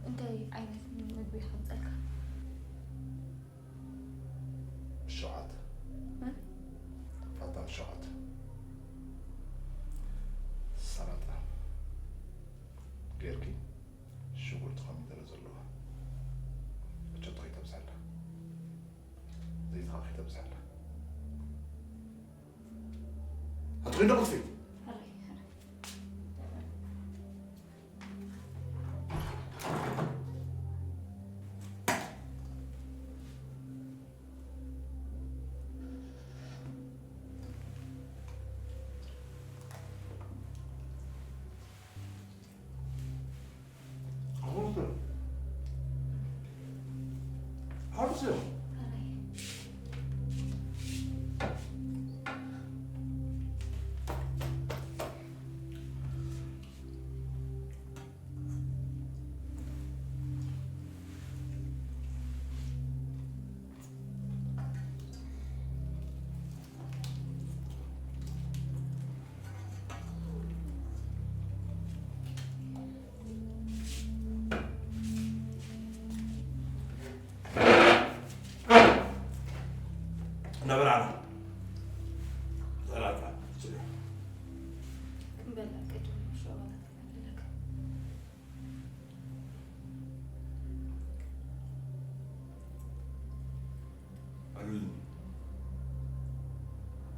እንታይ ዓይነት ምግቢ ከምፀልካ? ሸውዓተ ፋታ ሸውዓተ ሰላጣ ጌርኪ ሽጉርቲ ኮሚደረ ዘለዋ እቸቶ ከይተብዝሐላ ዘይትኻ ከይተብዝሐላ ኣትኺ ዶ ቅልፊ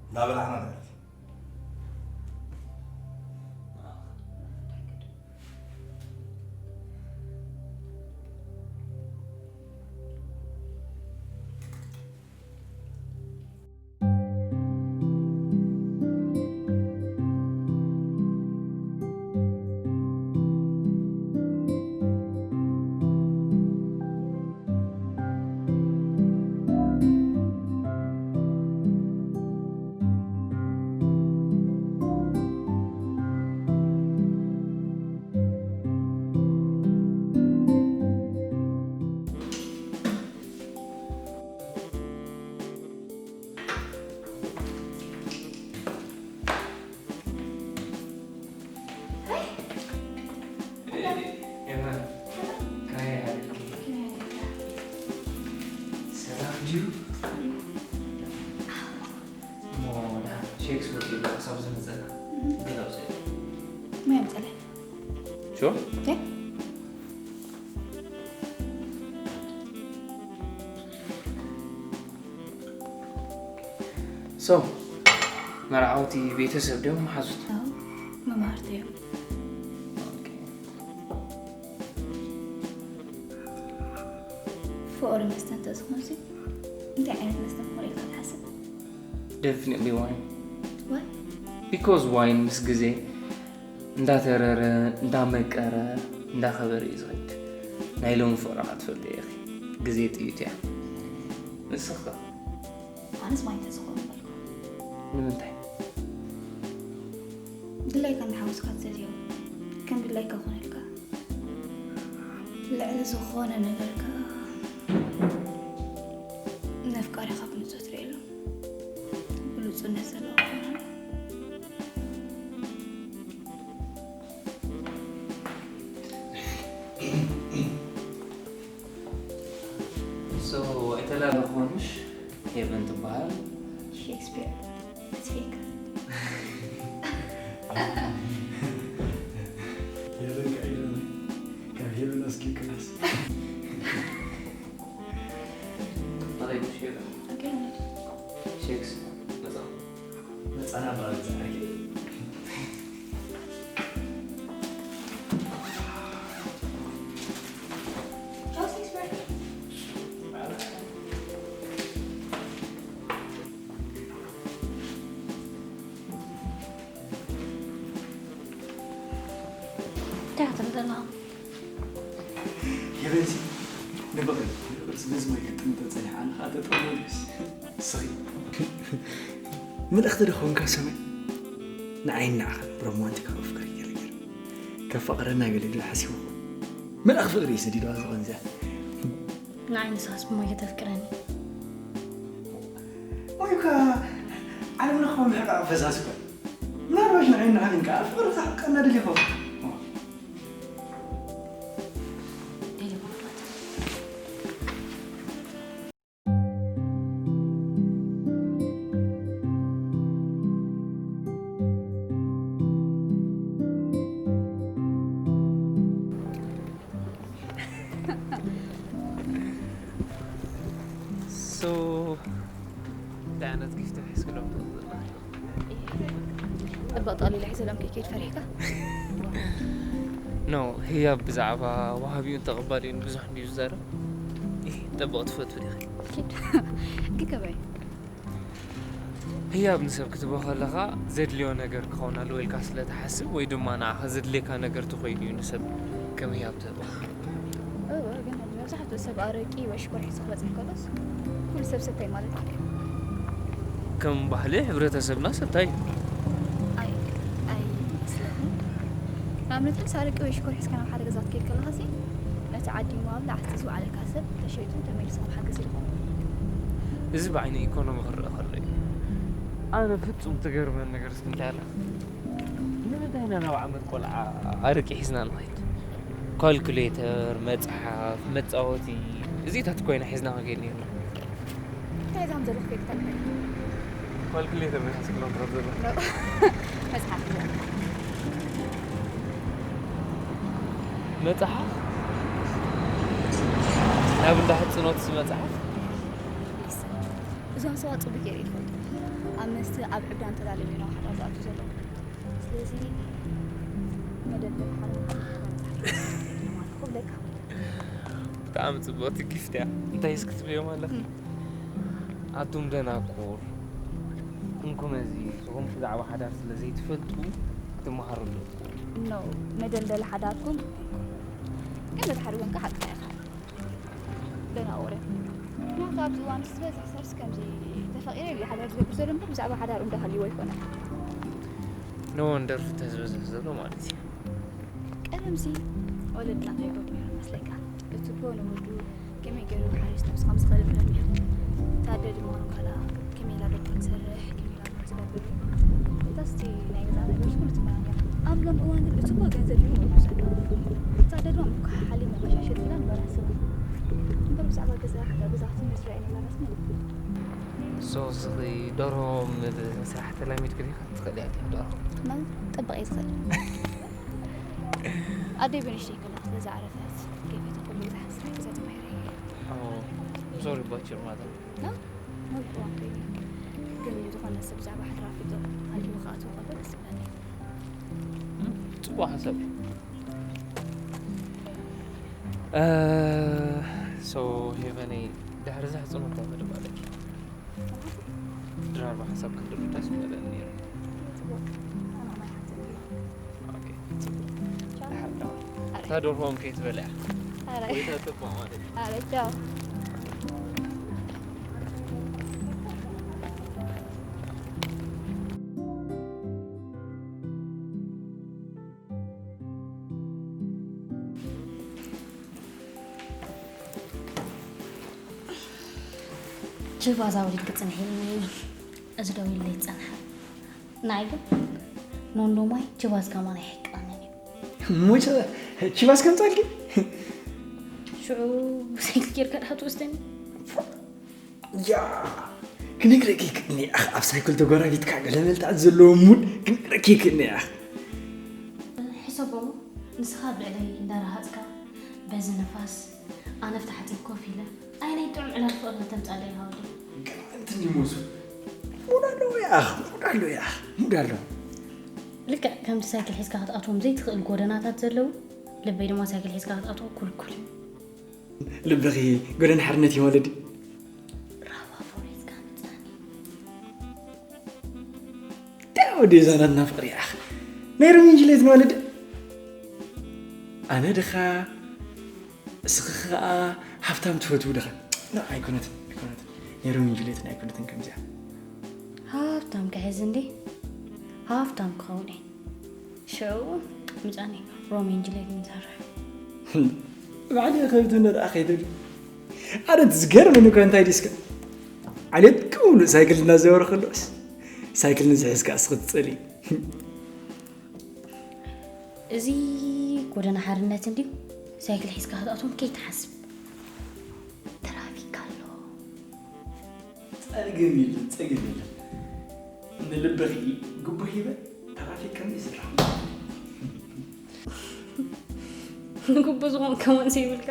እንዳበላዕና ንዕረፍ። ሸክስ ወፂኡ ክሳብ ዝመፀና ገዛ ውፅእ ማይ ኣምፀለይ ሹር ሶ መርዓውቲ ቤተሰብ ድዮም መሓዙት መማህርቲ እዮም ፍቕሪ መስተ እንተዝኾንሲ እንታይ ዓይነት መስተ ምኾነ ኢልካ ትሓስብ Definitely wine. Why? Because wine ምስ ግዜ እንዳተረረ እንዳመቀረ እንዳኸበረ እዩ ዝኸድ ናይ ሎሚ ፍቕርኻ ትፈልጥ ኢኺ ግዜ ጥይት እያ ንስኻ ኣነስ ማይ እንተዝኾን በልኩ ንምንታይ ድላይካ እንዳሓወስካ ትሰትዮ ከም ድላይካ ኮነልካ ልዕሊ ዝኾነ ነገር ከዓ ነፍቃሪኻ ብንጹር ትርእየሉ ብሉጹነት ዘለዎ ክኾን ኣለዎ So ኣይተላለኹንሽ ሄቨን ትበሃል ሼክስፒር ስፌክ ሄቨን ከዒሉኒ ካብ ሄቨን ኣስጊብክናስ ተኸይዱሽ ሄቨን ሼክስ መጻ መጻና ባል ዝዓርኪ እንታይ ክትብል ዘለኻ የበዚ ንበቕል ንበቕል ስለ ዝሞይ ክትጥምተ ጸኒሓ ኣነ ኸኣ ተጠመልኩስ ስኺ ምልእኽቲ ዶ ኾንካ ሰማይ ንዓይ ንዓኻ ብሮማንቲካዊ ፍቕሪ ገለ ገይሩ ከፋቕረና ገለ ኢሉ ሓሲቡ ኾን መልኣኽ ፍቕሪ እዩ ሰዲድዋ ዝኾን እዚኣ ንዓይ ንስኻስ ብሞይ ከተፍቅረኒ ወይ እኳ ዓለም ለኻዊ ምሕቃቕ ፈሳሲ እኳ ምናልባሽ ንዓይ ንዓኻ ኢልካ ኣብ ፍቕሪ ክሕቀና ደሊኻ እኳ። በቃ ጠቕሊለ ሒዘሎም ከይከይድ ፈሪሕካ? ኖ፣ ህያብ ብዛዕባ ወሃቢኡን ተቐባሊኡን ብዙሕ እንድዩ ዝዛረብ። ይህ ጠበቕ ትፈቱ ዲኺ? ኪድ። ግን ከመይ? ህያብ ንሰብ ክትቦ ከለኻ ዘድልዮ ነገር ክኸውን ኣለዎ ኢልካ ስለ ትሓስብ ወይ ድማ ንዓኻ ዘድልየካ ነገር ተኾይኑ እዩ ንሰብ ከም ህያብ ትህቦ። እወ፣ ግን መብዛሕትኡ ሰብ ኣረቂ ወይ ሽኮር ሒዙ ክበጽሕ ከሎስ ኩሉ ሰብ ሰታይ ማለት እዩ። ከም ባህሊ ሕብረተሰብና ሰታይ እዩ። ኣይ ኣይመስለንን። ንኣብነት ግን ኣረቂ ወይ ሽኮር ሒዝካ ናብ ሓደ ገዛ ክትከይድ ከለኻሲ ነቲ ዓዲሙ ኣብላዕቲ ዝወዓለካ ሰብ ተሸይጡ ተመሊስካ መሓገዚ ኢልካ። እዚ ብዓይኒ ኢኮኖሚ ክረአ ከሎ እዩ። ኣነ ፍጹም ትገርመን ነገር እስኪ እንታይ ኣላ? ንምንታይ ኢና ናብ ዓመት ቆልዓ ኣረቂ ሒዝና ንኸይድ? ካልኩሌተር፣ መጽሓፍ፣ መጻወቲ፣ እዚታት ኮይና ሒዝና ክንከይድ ነይርና። እንታይ ዛም ዘለኹ ከይድ ተንበል? ካልኩሌተር ናይ ሃይስኩል ኣምራት ዘሎ። መጽሓፍ። መጽሓፍ? ናብ እንዳ ሕጽኖትስ መጽሓፍ? እዞም ሰባት ጽቡቅ ገይረ ይፈልጡ። ኣብ መስተ ኣብ ዕብዳን ተላለዩ ኢና ሓደ ዝኣቱ ዘለዉ። ስለዚ መደብ ሓደ ክብለካ። ብጣዕሚ ጽብቕቲ ጊፍት እያ። እንታይ እስኪ ትብልዮም ኣለኺ? ኣቱም ደናቁር፣ እንኩ መዚ ዝኾንኩ ብዛዕባ ሓዳር ስለ ዘይትፈልጡ ትመሃሩ ኣለኩም። ኖ፣ መደልደሊ ሓዳርኩም ግን በቲ ሓደ ወንካ ሓቅኻ ኢኻ። ደናቁር እዮም። ምክንያቱ ኣብዚ እዋን እዚ ዝበዝሕ ሰብስ ከምዚ ተፈቂረ ኢሉ ሓዳር ዝገብር ዘሎ እምበር ብዛዕባ ሓዳር እንዳሃልዎ ኣይኮነን። ንወንደር ፍትሕ ዝበዝሕ ዘሎ ማለት እዩ። ቀደምሲ ወለድና እንታይ ይገብሩ ነይሮም መስለካ? እቲ እኮ ንወዱ ከመይ ገይሩ ሓሪስ ነብሲ ከም ዝኽእል ይብለን ነይሩ። እቲ ኣደ ድማ ንጓላ ከመይ ኢላ ዶክተር ትሰርሕ፣ ከመይ ኢላ ዶ ዝገብር። እታስቲ ናይ ገዛ ነገርስ ኩሉ ትመራ ነይራ። ኣብ ሎም እዋን ግን እቲ እኮ ገንዘብ እዩ ምእኩስ ኣሎ። እቲ ኣደ ድማ ምኩሓሓሊ መመሻሸጥ ኢላ ንበራስ እምበር ብዛዕባ ገዛ፣ ገዛ ክትምስራ እየ ነይራ ራስ ማለት። ሶ እስኺ ደርሆ ምስራሕ ተላሚድኪ ዲኺ? ትኽእሊ እያ ደርሆ። መን ጠበቕ እየ ዝኽእል። ኣደይ ብንእሽተይ ከለኹ ስለ ዝዓረፈት ገፊተ ኩሉ ብዙሓት ስራሕ ሒዘ ተማሂረ እየ። ሶሪ ባችር ማለት ና? ነዊሕ እዋን ኮይኑ እዩ። ግን ዝኾነ ሰብ ብዛዕባ ሓድራ ኣፍሊጡ ኣልሂቡ ክኣትዎ ከሎ ደስ ይብለኒ። ጽቡቕ ሓሳብ እዩ። ሶ ሄቨነይ ድሕሪ ዘሕፅኖ እንታይ መደብ ኣለኪ? ድራር ብሓሳብ ክንድርዳስ ምበለ ነይሩ። ኦኬ፣ ጽቡቕ። ድሓር ደኣ እታ ደርሆም ከይትበልዕ ኣረ ወይ ተጥባ ማለት እዩ። ኣረ ቻው። ችባዝ ኣውሪድኪ ጽንሒ ኢልኒ እዚ ደው ኢለይ ዝጸንሐ። ንዓይ ግን ኖንዶ ማይ ችባዝ ከማን ኣይሕቅቐንን እዩ። ሙች ችባስ ከምጻልኪ ሽዑ ብሳይክል ጌርካ ድኣ ትወስደኒ። ያ ክነግረኪ ክእኒ ኣኽ ኣብ ሳይክል ተጎራቢትካ ገለመልታት ዘለዎ ሙድ ክነግረኪ ክእኒ ኣኽ ሕሰቦ ንስኻ ኣብ ልዕለይ እንዳረሃጽካ በዚ ንፋስ ኣነ ኣብ ታሕቲ ኮፍ ኢለ ኣየናይ ጥዑም ዕላል ፍቕሪ ከተምጻለይ ሃወዲ። እንትን ይሞሱ ሙድ ኣለዎ ያኽ ሙድ ኣለዎ ያኽ ሙድ ኣለዎ ልክዕ ከምቲ ሳይክል ሒዝካ ክትኣትዎም ዘይትኽእል ጎደናታት ዘለዉ ልበይ ድማ ሳይክል ሒዝካ ክትኣትዎ ኩልኩል እዩ። ልብኺ ጎደና ሓርነት እዩ ወለዲ ራባ ፎሬትካ ምጻኒ እንታይ ወዲ እዛ ናትና ፍቕሪ ያኽ ናይ ሮሚን ጁልየት ንወለድ ኣነ ድኻ እስኺ ኸኣ ሃብታም ትፈትዉ ድኻ ና ኣይኮነትን ኣይኮነትን ናይ ሮሚን ጁልየትን ኣይኮነትን ከምዚኣ ሃብታም ክሕዝ እንዲ ሃብታም ክኸውን እየ ሽዑ ምጻኒ ሮሜን ጅሌት ንሰርሕ ባዕዲ ከብቲ ንርኣ ከይትብል ኣረ ዝገርመኒ እኮ እንታይ ዲስካ ዓሌት ክብሉ ሳይክል እናዘወረ ከሎስ ሳይክል ንዝሕዝካ እስኺ ትጸሊ እዚ ጎደና ሓርነት እንድዩ ሳይክል ሒዝካ ክትኣትዎም ከይትሓስብ ትራፊክ ኣሎ ጸገም የለን ጸገም የለን ንልብኺ ግቡ ሂበ ትራፊክ ከም ይስራሕ ንግቡ ዝኾን ከመን ዘይብልካ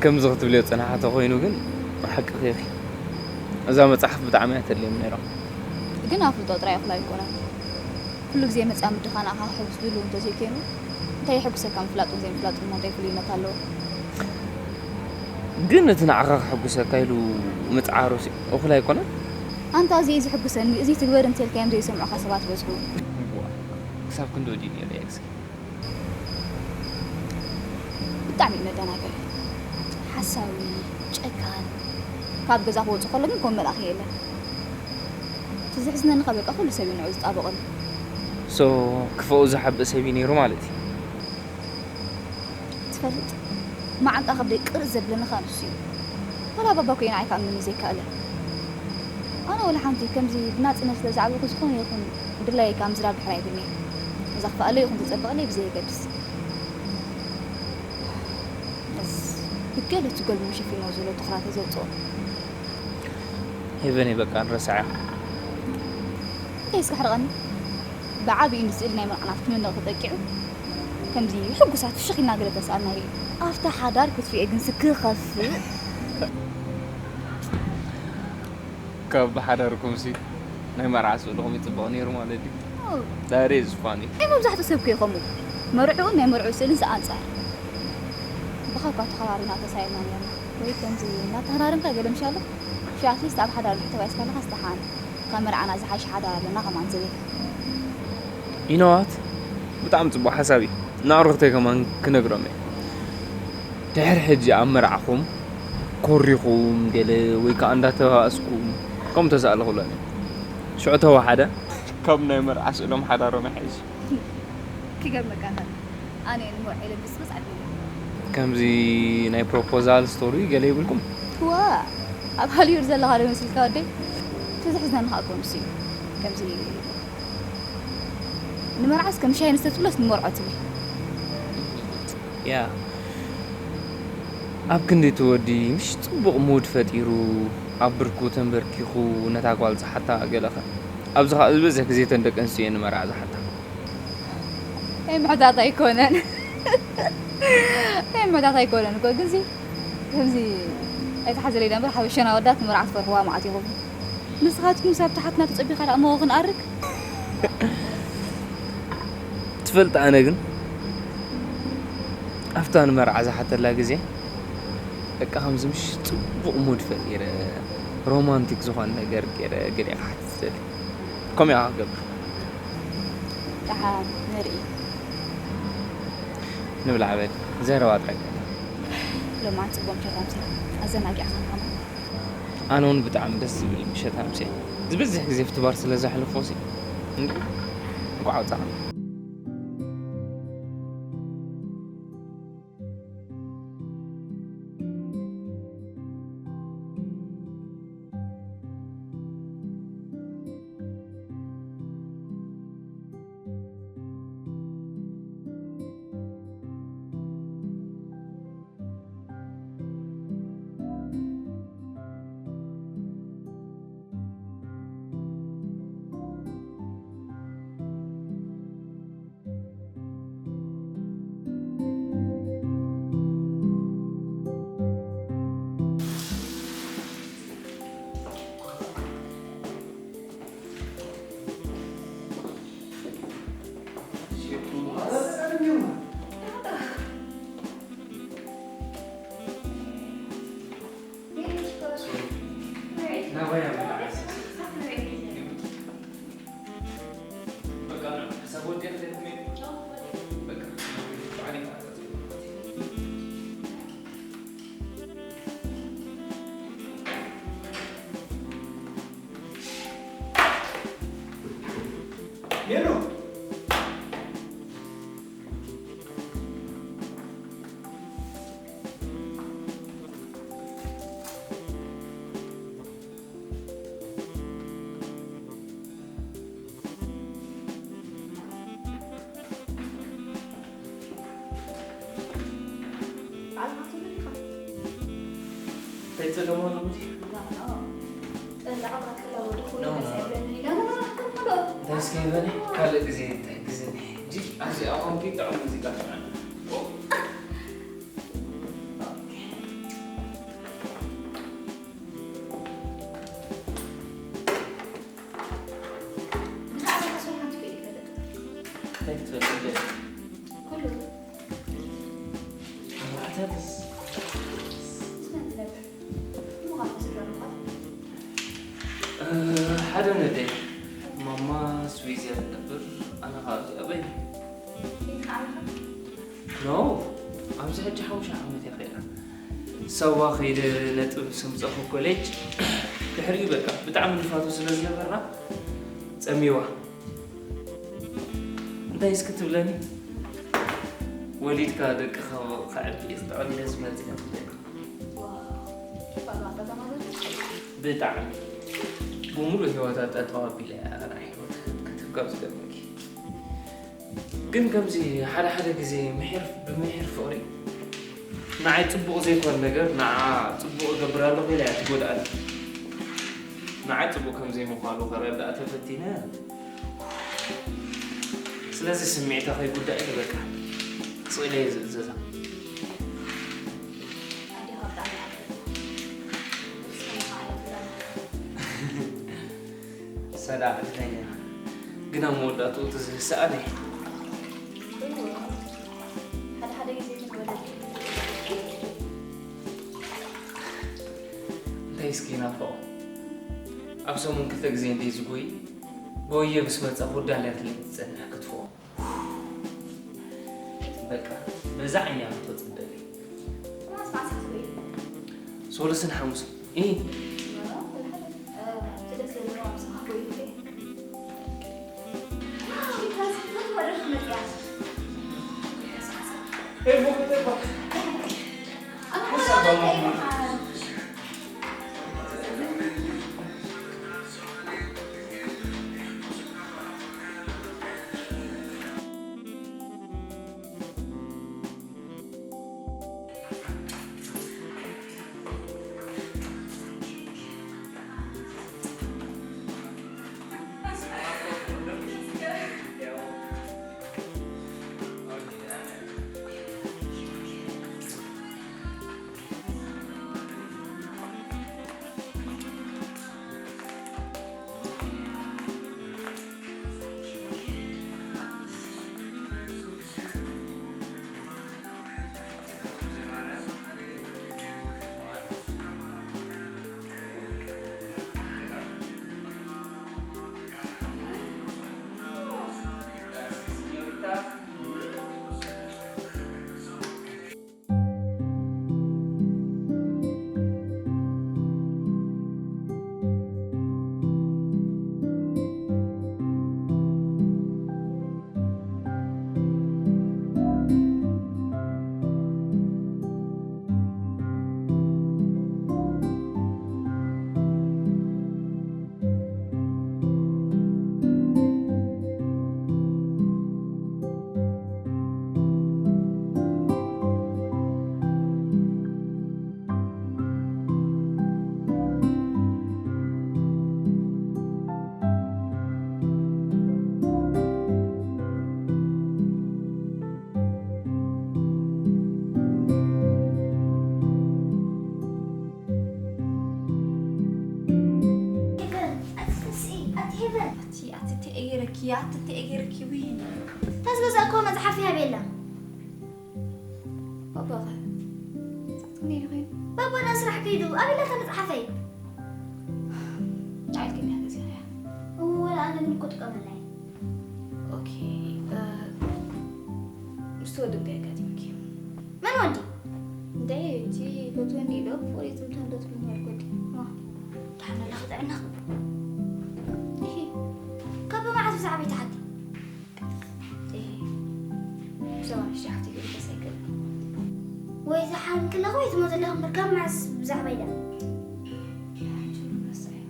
ከምዚ ክትብልዮ ዝጸናሕኪ ተኾይኑ ግን ሓቅኺ ኢኺ። እዛ መጽሓፍ ብጣዕሚ እያ ተድልየኒ ነይራ። ግን ኣፍልጦ ጥራይ እኹል ኣይኮነን። ኩሉ ግዜ መጽኣ ምድኻ ንኣኻ ከሐጉስ ድሉው እንተዘይኮይኑ እንታይ የሐጉሰካ ምፍላጥን ዘይምፍላጥን እሞ እንታይ ፍሉይነት ኣለዎ? ግን እቲ ንዓኻ ከሐጉሰካ ኢሉ ምጽዓሩሲ እኹል ኣይኮነን? ኣንታ እዚ እዩ ዝሕጉሰኒ፣ እዚ ትግበር እንተልካዮም ዘይሰምዑኻ ሰባት በዝሑ። እዋ፣ ክሳብ ክንድኡ ድዩ ነይረ ኤክስ? ብጣዕሚ እዩ መደናገሪ። ሓሳዊ፣ ጨካን። ካብ ገዛ ክወፅእ ከሎ ግን ከምኡ መልኣኽ የለን። እቲ ዘሕዝነኒ ከ በቃ ኩሉ ሰብ እዩ ንዑ ዝጣበቐሉ። So ክፍኡ ዝሓብእ ሰብ እዩ ነይሩ ማለት እዩ። ትፈልጥ፣ መዓንጣ ከብደይ ቅርፅ ዘብለኒ ከኣ ንሱ እዩ። ወላ ባባ ኮይና ኣይክኣምንን እዩ ዘይከኣለ። ኣነ ወላ ሓንቲ ከምዚ ብናፅነት ስለ ዝዓበኹ ዝኾነ ይኹን ድላየይ ካብ ምዝራብ ድሕር ኣይብልኒ። እዛ ክፍኣለይ ይኹን ተፀብቐለይ ብዘየገድስ። በስ ብገለ እቲ ገልቡ ሸፊንዎ ዘሎ ትኹራተይ ዘውፅኦ። ሄቨነይ በቃ ንረስዓ። እንታይ እስኪ ኣሕርቐኒ። ብዓብዩ ንስእሊ ናይ መርዓና ክትምነቕ ተጠቂዑ ከምዚ ሕጉሳት ፍሽኽ ኢልና ገለ ተስኣልናዮ እዩ። ኣብታ ሓዳር ክትሪኦ ግን ስክኸፍእ። ካብ ብሓዳርኩምሲ ናይ መርዓ ስእልኹም ይፅበቕ ነይሩ ማለት ድዩ? ዳሬ ዝፋኒ። ናይ መብዛሕትኡ ሰብ ከይኸሙ መርዕኡን ናይ መርዕኡ ስእልን ሰኣንፃር ብኻብ ካብ ተኸባሪና ተሳኢልና ነርና ወይ ከምዚ እናተኸራረምካ ገለ ምሻሎ ሽ ኣትሊስት ኣብ ሓዳር ምሕተዋይ እስካለኻ ስተሓን ካብ መርዓና ዝሓሽ ሓዳር ኣለና ከማን ዝብል ይነዋት ብጣዕሚ ፅቡቅ ሓሳብ እዩ። ንኣዕሩኽተይ ከማን ክነግሮም እየ። ድሕሪ ሕጂ ኣብ መርዓኹም ኮሪኹም ገለ ወይ ከዓ እንዳተባእስኩም ከም ተሳእልኹለኒ ሽዑ ተወሓደ ካብ ናይ መርዓ ስእሎም ሓዳሮም ይሓይሽ። ክገርመካ ኣነ ንመርዓ ኢለ ብስብስ ዓዲለ። ከምዚ ናይ ፕሮፖዛል ስቶሪ ገለ ይብልኩም? ዋ ኣብ ሃሊውድ ዘለኻ ዶ መስልካ ወደይ? እቲ ዘሕዝነኒ ከዓ እኮ ንሱ እዩ። ከምዚ ንመርዓስ ከም ሻሂ ንስተ ትብሎስ ንመርዖ ትብል። ያ ኣብ ክንዲ እቲ ወዲ ምሽ ፅቡቕ ሙድ ፈጢሩ ኣብ ብርኩ ተንበርኪኹ ነታ ጓል ዝሓታ ገለኸ ኣብዚ ከዓ ዝበዝሕ ግዜ ተን ደቂ ኣንስትዮ እየን ንመርዓ ዝሓታ። ናይ ምሕታት ኣይኮነን ናይ ምሕታት ኣይኮነን እኮ ግዚ ከምዚ ኣይተሓዘለይ ዳ እምበር ሓበሸና ወዳት ንመርዓ ትፈርሕዋ መዓት ኢኹም ንስኻትኩም ሳብ ተሓትና ተፀቢኻ ዳ እሞ ክንኣርግ ትፈልጥ ኣነ ግን ኣብታ ንመርዓ ዝሓተላ ግዜ በቃ ከምዚ ምሽ ፅቡቕ ሙድ ፈጢረ ሮማንቲክ ዝኾነ ነገር ገይረ ገሊኣ ክሓትት ዝደሊ ከምኡ ኢኻ ክገብር ደሓን ንርኢ። ንብላዕ በል ዘረባ ጥራይ ገለ። ሎማዓንቲ ፅቡቕ ምሸት ኣምሲኻ ኣዘናጊዕኻና ከማን። ኣነ እውን ብጣዕሚ ደስ ዝብል ምሸት ኣምስየ። ዝበዝሕ ግዜ ኣብቲ ባር ስለ ዘሕልፎ ሲ እንቋዕ ኣውፃእና። ካልእ ግዜ እንታይ ግዜ ሕጂ ኣብዚኣ ኮንኪ ጥዑም ሙዚቃ ትስምዕና። እንታይ ክትፈልጥ ደሊ? ኩሉ መብራህትያትስ? ምስ መን ትነብር? እሞ ካብ ስድራ ምዃን ሓደ ነደይ ማማ ስዊዝ እያ ትነብር። ኣነ ከዓ ኣብዚ ኣበይ? ኢልካ ዓሚኻ? ኖ ኣብዚ ሕጂ ሓሙሽተ ዓመት እየ ከይዳ። ሰዋ ከይደ ነጥብ ሰምፀኹ ኮሌጅ። ድሕሪኡ በቃ ብጣዕሚ ንፋቱ ስለ ዝነበርና ፀሚዋ። እንታይ እስኪ ትብለኒ? ወሊድካ ደቅኻ ከዕቢ እየ ዝጠቐኒ ደስ መፂና ትብለኒ። ዋው፣ ባባ ኣጋጣሚ ዘሎ? ብጣዕሚ ብምሉእ ህይወታ ጠጠው ኣቢለ እያ ናይ ህይወት ክትህብ ካብ ዝገርመኪ። ግን ከምዚ ሓደ ሓደ ግዜ ምሒር ብምሒር ፍቕሪ ንዓይ ጽቡቕ ዘይኮን ነገር ንዓ ጽቡቕ እገብር ኣለኹ ኢላ እያ ትጎድኣኒ። ንዓይ ጽቡቕ ከም ዘይምዃኑ ከረድኣ ተፈቲነ። ስለዚ ስምዒታ ከይጉዳእ ኢለ በቃ ስቕ ኢለ እየ ዝእዘዛ። ኣዴኻ ብጣዕሚ እያ ትፈትዋ። ንስኻ ንኸዓ ኣይትብላን። ሰዳ ዕድለኛ ግን ኣብ መወዳእትኡ እቲ ዝህስኣን እዩ። እወ፣ ሓደ ሓደ ግዜ ግን ወለዲ እንታይ እስኪ ናፍቖ ኣብ ሰሙን ክልተ ግዜ እንደ ዝጎይ ጎየ ምስ መጻ ኩዳልያትለይ ትጸንሕ ክትፎ በቃ በዛ ዓይኒ ክትወጽእ ደሊ ማስ ማስ ክትበይ ሶሉስን ሓሙስ ኢ ኣቲ ኣቲ ተኤጌረኪ ኣቲ ተኤጌረኪ ዊን ታዝገዛእኮ መፅሓፍ ይሃብ የላ ባባኸ ትክኒ ይኸይኑ ባባ ናብ ስራሕ ከይዱ ኣበይ ኣላ እታ መፅሓፈይ ንዓልክኛ ገዚእያ እወ ኣነ ግን እኮ ጥቀመላ እየ ኦኬ ምስቲ ወዲ እንታይ ኣጋጢምኪ መን ወዲ እንታይ እቲ ፈትወኒ ኢሎ ፍቕሪ ትምታ ዶ ትብልኒ ወዲ ደሓን ኣለኺ ጥዕናኺ እሂ ካብ መዓዝ ብዛዕባ ይትሓቲ እሂ ብዛዕባ ንእሽተይ ሓፍተይ ገለ ደስ ኣይክእልን ወይ ዝሓምኪ ኣለኹ ወይ ትሞ ዘለኺ እምበር ካብ መዓዝ ብዛዕባ ኢላ ሓንቲ ረሳዕ እያ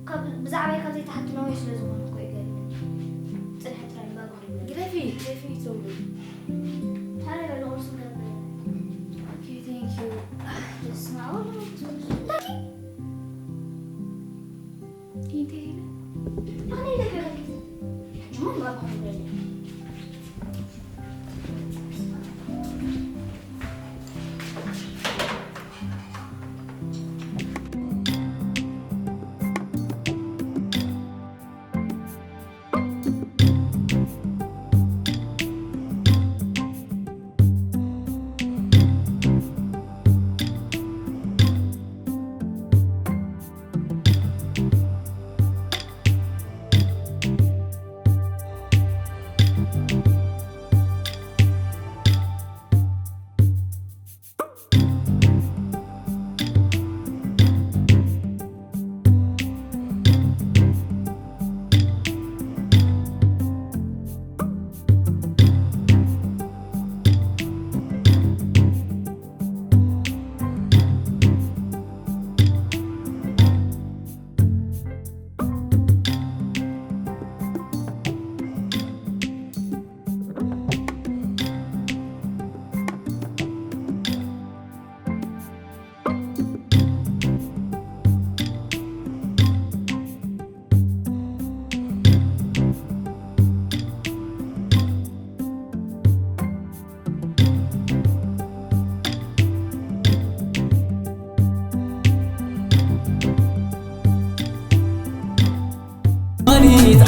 ካብ ብዛዕባይ ካብ ዘይትሓቲ ነዊሕ ስለ ዝኾነ እኮ እዩ ገሪሙኒ ጽንሐ ጥራይ እምበር ግደፊ ግደፊ ትብሉ ታዲያ በሉ ቁርሲ ገበ Okay, thank you. Just smile. Lucky. Inte hele. Han är lite gullig. John var på den.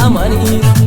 ኣማኑኤል